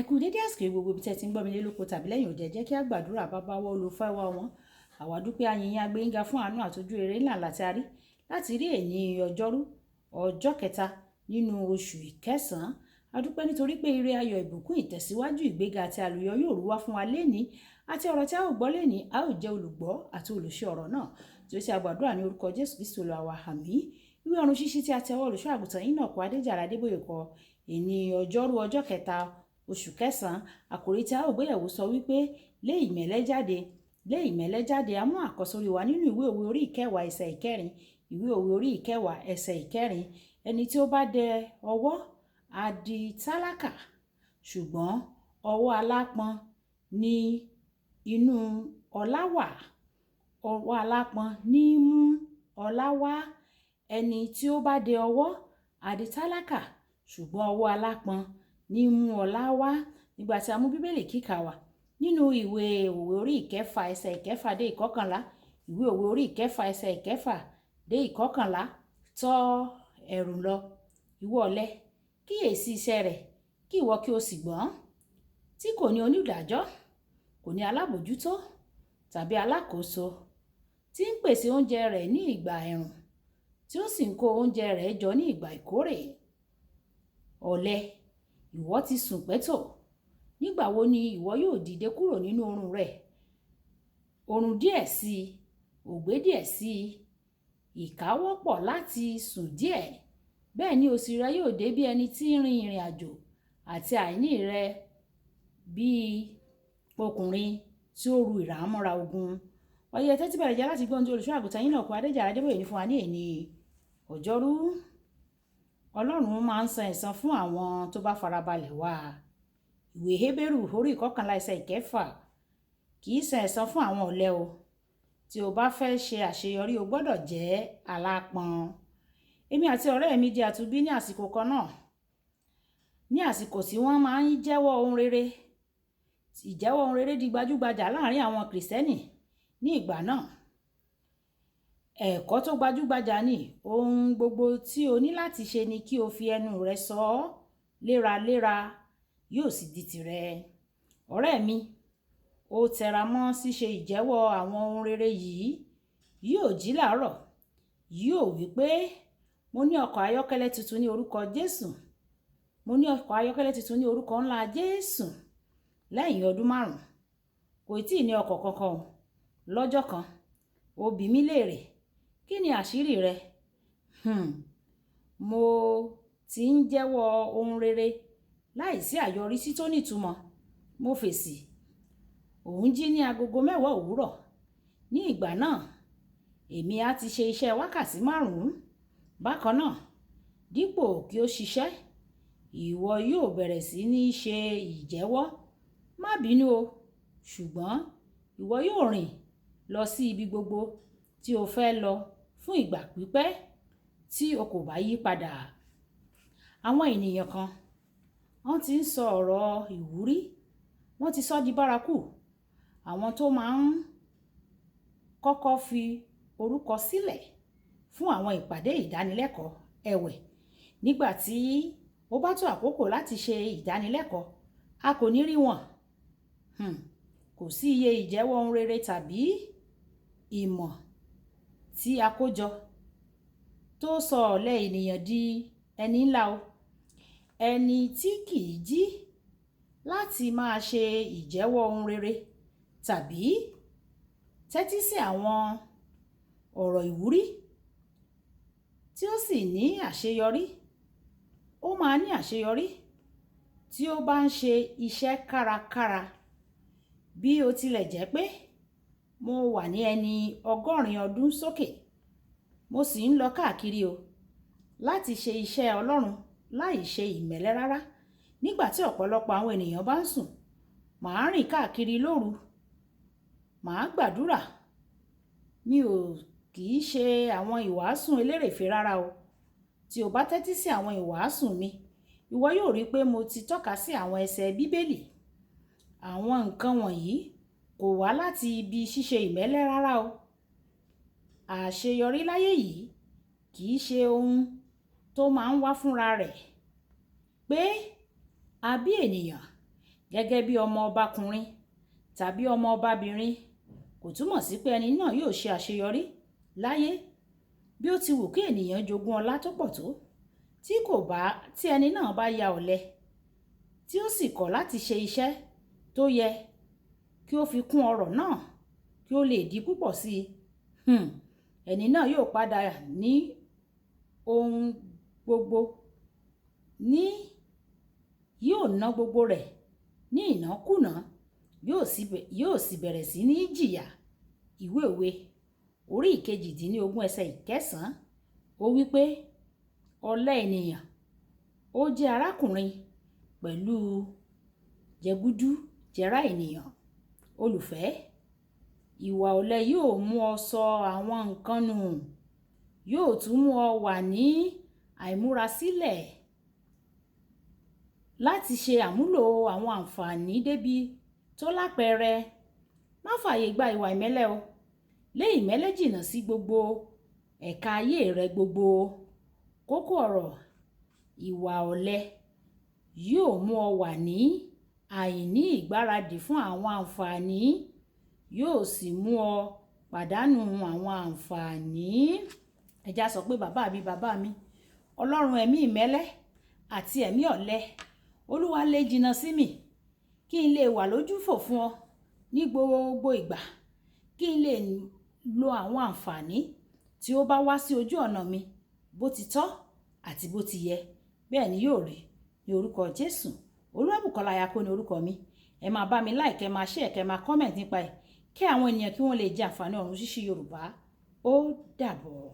Ẹ kú dédé àsìkò yìí gbogbo ibi tí ẹ ti ń gbọ́ mi lé lóko tàbí lẹ́yìn òde. Jẹ́ kí a gbàdúrà. Bàbá wa olùfẹ́ wa wọn. Àwa dúpẹ́, ayìn, agbẹ́yìnga fún àánú àtọ́jú eré ńlá láti a rí láti rí èní ọjọ́rú, ọjọ́ kẹta nínú oṣù ìkẹsàn-án. A dúpẹ́ nítorí pé ire, ayọ̀, ìbùkún, ìtẹ̀síwájú, ìgbéga àti àlùyọ yóò rú wá fún wa lénìí, àti ọ̀rọ̀ tí a ó gbọ́ lénìí, a ó jẹ́ olùgbọ́ àti olùṣe ọ̀rọ̀ náà. Tí ó ṣe àgbàdúrà ní orúkọ Jésù Kristi Olúwa wa, àmín. Ìwé ọ̀run ṣíṣí tí a tẹwọ́ olùṣọ́ àgùntàn yìí náà kọ, Adéjàre Adébóyè kọ, èní ọjọ́rú, ọjọ́ kẹta, oṣù kẹsàn-án. Àkòrí tí a ó gbéyẹ̀wò sọ wípé "Lé ìmẹ́lẹ́ jáde, lé ìmẹ́lẹ́ jáde." A mú àkọ́sórí wa nínú ìwé Òwe orí 10 ẹsẹ̀ 4. Ìwé Òwe orí 10 ẹsẹ̀ 4. Ẹni tí ó bá dẹ ọwọ́ á di tálákà, ṣùgbọ́n ọwọ́ alápọn ní inú ọlá wà. Ọwọ́ alápọn ní mú ọlá wá. Ẹni tí ó bá dẹ ọwọ́ á di tálákà, ṣùgbọ́n ọwọ́ alápọn ní mú ọlá wá. Nígbà tí a mú Bíbélì kíkà wá nínú ìwé Òwe orí 6 ẹsẹ̀ 6 dé 11. Ìwé Òwe orí 6 ẹsẹ̀ 6 dé 11. Tọ̀ ẹ̀rùn lọ, ìwọ ọ̀lẹ, kíyèsí iṣẹ́ rẹ̀, kí ìwọ kí o sì gbọ́n, tí kò ní onídàájọ́, kò ní alábòjútó tàbí alákòóso, tí ń pèsè oúnjẹ rẹ̀ ní ìgbà ẹ̀rùn, tí ó sì ń kó oúnjẹ rẹ̀ jọ ní ìgbà ìkórè. Ọ̀lẹ, ìwọ ti sùn pẹ́ tó. Nígbà wo ni ìwọ yóò dìde kúrò nínú oorun rẹ? Oorun díẹ̀ sí i, òògbé díẹ̀ sí i, ìkáwọ́pọ̀ láti sùn díẹ̀. Bẹ́ẹ̀ ni òṣì rẹ yóò dé bí ẹni tí ń rin ìrìnàjò, àti àìní rẹ bí ọkùnrin tí ó ru ìhámọ́ra ogun. Ọyẹ tẹ́tí bẹ̀rẹ̀ jẹ́ láti gbọ́ ohun tí olùṣọ́ àgùntàn yín náà kọ, Adéjàre Adébóyè, ní fún wa ní èní ọjọ́rú. Ọlọ́run máa ń san ẹ̀san fún àwọn tó bá farabalẹ̀ wá. Ìwé Hébérù orí 11 ẹsẹ̀ 6. Kì í san ẹ̀san fún àwọn ọ̀lẹ o. Tí o bá fẹ́ ṣe àṣeyọrí, o gbọ́dọ̀ jẹ́ alápọn. Èmi àti ọ̀rẹ́ mi di àtúnbí ní àsìkò kan náà. Ní àsìkò tí wọ́n máa ń jẹ́wọ́ ohun rere. Ìjẹ́wọ́ ohun rere di gbajúgbajà láàárín àwọn Kìrìsìtẹ́nì ní ìgbà náà. Ẹ̀kọ́ tó gbajúgbajà ni ohun gbogbo tí o ní láti ṣe ni kí o fi ẹnu rẹ sọ ọ́ léraléra, yóò sì di tìrẹ. Ọ̀rẹ́ mi, ó tẹra mọ́ ṣíṣe ìjẹ́wọ́ àwọn ohun rere yìí. Yóò jí làárọ̀, yóò wí pé, "Mo ní ọkọ̀ ayọ́kẹ́lẹ́ tuntun ní orúkọ Jésù. Mo ní ọkọ̀ ayọ́kẹ́lẹ́ tuntun ní orúkọ ńlá Jésù." Lẹ́yìn ọdún 5, kò tí ì ní ọkọ̀ kankan o. Lọ́jọ́ kan, ó bi mí léèrè, "Kí ni àṣírí rẹ?" Mo ti ń jẹ́wọ́ ohun rere láìsí àyọrísí tó ní ìtumọ̀. Mo fèsì. Òun jí ní agogo 10 òwúrọ̀. Ní ìgbà náà, èmi a ti ṣe iṣẹ́ wákàtí 5. Bákan náà, dípò kí ó ṣiṣẹ́, ìwọ yóò bẹ̀rẹ̀ sí ní ṣe ìjẹ́wọ́. Má bínú o, ṣùgbọ́n ìwọ yóò rìn lọ sí ibi gbogbo tí o fẹ́ lọ fún ìgbà pípẹ́ tí o kò bá yí padà. Àwọn ènìyàn kan, wọ́n ti ń sọ ọ̀rọ̀ ìwúrí, wọ́n ti sọ di bárakú. Àwọn tó máa ń kọ́kọ́ fi orúkọ sílẹ̀ fún àwọn ìpàdé ìdánilẹ́kọ̀ọ́ ẹ̀wẹ̀. Nígbà tí ó bá tó àkókò láti ṣe ìdánilẹ́kọ̀ọ́, a kò ní rí wọn. Kò sí iye ìjẹ́wọ́ ohun rere tàbí ìmọ̀ tí a kó jọ tó sọ ọ̀lẹ ènìyàn di ẹni ńlá o. Ẹni tí kì í jí láti máa ṣe ìjẹ́wọ́ ohun rere tàbí tẹ́tí sí àwọn ọ̀rọ̀ ìwúrí tí ó sì ní àṣeyọrí, ó máa ní àṣeyọrí tí ó bá ń ṣe iṣẹ́ kárakára. Bí ó tilẹ̀ jẹ́ pé mo wà ní ẹni 80 ọdún sókè, mo sì ń lọ káàkiri o láti ṣe iṣẹ́ Ọlọ́run láì ṣe ìmẹ́lẹ́ rárá. Nígbà tí ọ̀pọ̀lọpọ̀ àwọn ènìyàn bá ń sùn, màá rìn káàkiri lóru, màá gbàdúrà. Mi ò kì í ṣe àwọn ìwàásù elérèfé rárá o. Tí o bá tẹ́tí sí àwọn ìwàásù mi, ìwọ yóò rí pé mo ti tọ́ka sí àwọn ẹsẹ̀ Bíbélì. Àwọn nǹkan wọ̀nyí kò wá láti ibi ṣíṣe ìmẹ́lẹ́ rárá o. Àṣeyọrí láyé yìí kì í ṣe ohun tó máa ń wá fúnra rẹ̀ pé a bí ènìyàn. Gẹ́gẹ́ bí ọmọ ọbakùnrin tàbí ọmọ ọbabìnrin kò túmọ̀ sí pé ẹni náà yóò ṣe àṣeyọrí láyé. Bí ó ti wù kí ènìyàn jogún ọlá tó pọ̀ tó, tí kò bá tí ẹni náà bá ya ọ̀lẹ, tí ó sì kọ̀ láti ṣe iṣẹ́ tó yẹ kí ó fi kún ọrọ̀ náà kí ó lè di púpọ̀ sí i, ẹni náà yóò padà ní ohun gbogbo, ní yóò ná gbogbo rẹ̀ ní ìnákúnàá, yóò sì bẹ̀rẹ̀ sí ní jìyà. Ìwé Òwe orí 18 ẹsẹ̀ 9, ó wí pé ọ̀lẹ ènìyàn ó jẹ́ arákùnrin pẹ̀lú jẹgúdú jẹrá ènìyàn. Olùfẹ́, ìwà ọ̀lẹ yóò mú ọ sọ àwọn nǹkan nù, yóò tún mú ọ wà ní àìmúrasílẹ̀ láti ṣe àmúlò àwọn àǹfààní débi tó lápẹẹrẹ. Má fààyè gba ìwà ìmẹ́lẹ́ o. Lé ìmẹ́lẹ́ jìnnà sí gbogbo ẹ̀ka ayé rẹ gbogbo. Kókó ọ̀rọ̀: ìwà ọ̀lẹ yóò mú ọ wà ní àìní ìgbáradì fún àwọn àǹfààní, yóò sì mú ọ pàdánù àwọn àǹfààní. Ẹ já sọ pé bàbá mi, bàbá mi, Ọlọ́run ẹ̀mí ìmẹ́lẹ́ àti ẹ̀mí ọ̀lẹ, Olúwa lé jìnnà sí mi, kí n lè wà lójúfò fún ọ ní gbogbo ìgbà, kí n lè lo àwọn àǹfààní tí ó bá wá sí ojú ọ̀nà mi bó ti tọ́ àti bó ti yẹ. Bẹ́ẹ̀ ni yóò rí ní orúkọ Jésù. Olúwabùkọ́lá Ayako ní orúkọ mi. Ẹ máa bá mi like, ẹ máa share, kẹ máa comment nípa ẹ̀, kí àwọn ènìyàn kí wọ́n lè jẹ àǹfààní ọ̀run ṣíṣí Yorùbá. Ó dàbọ̀.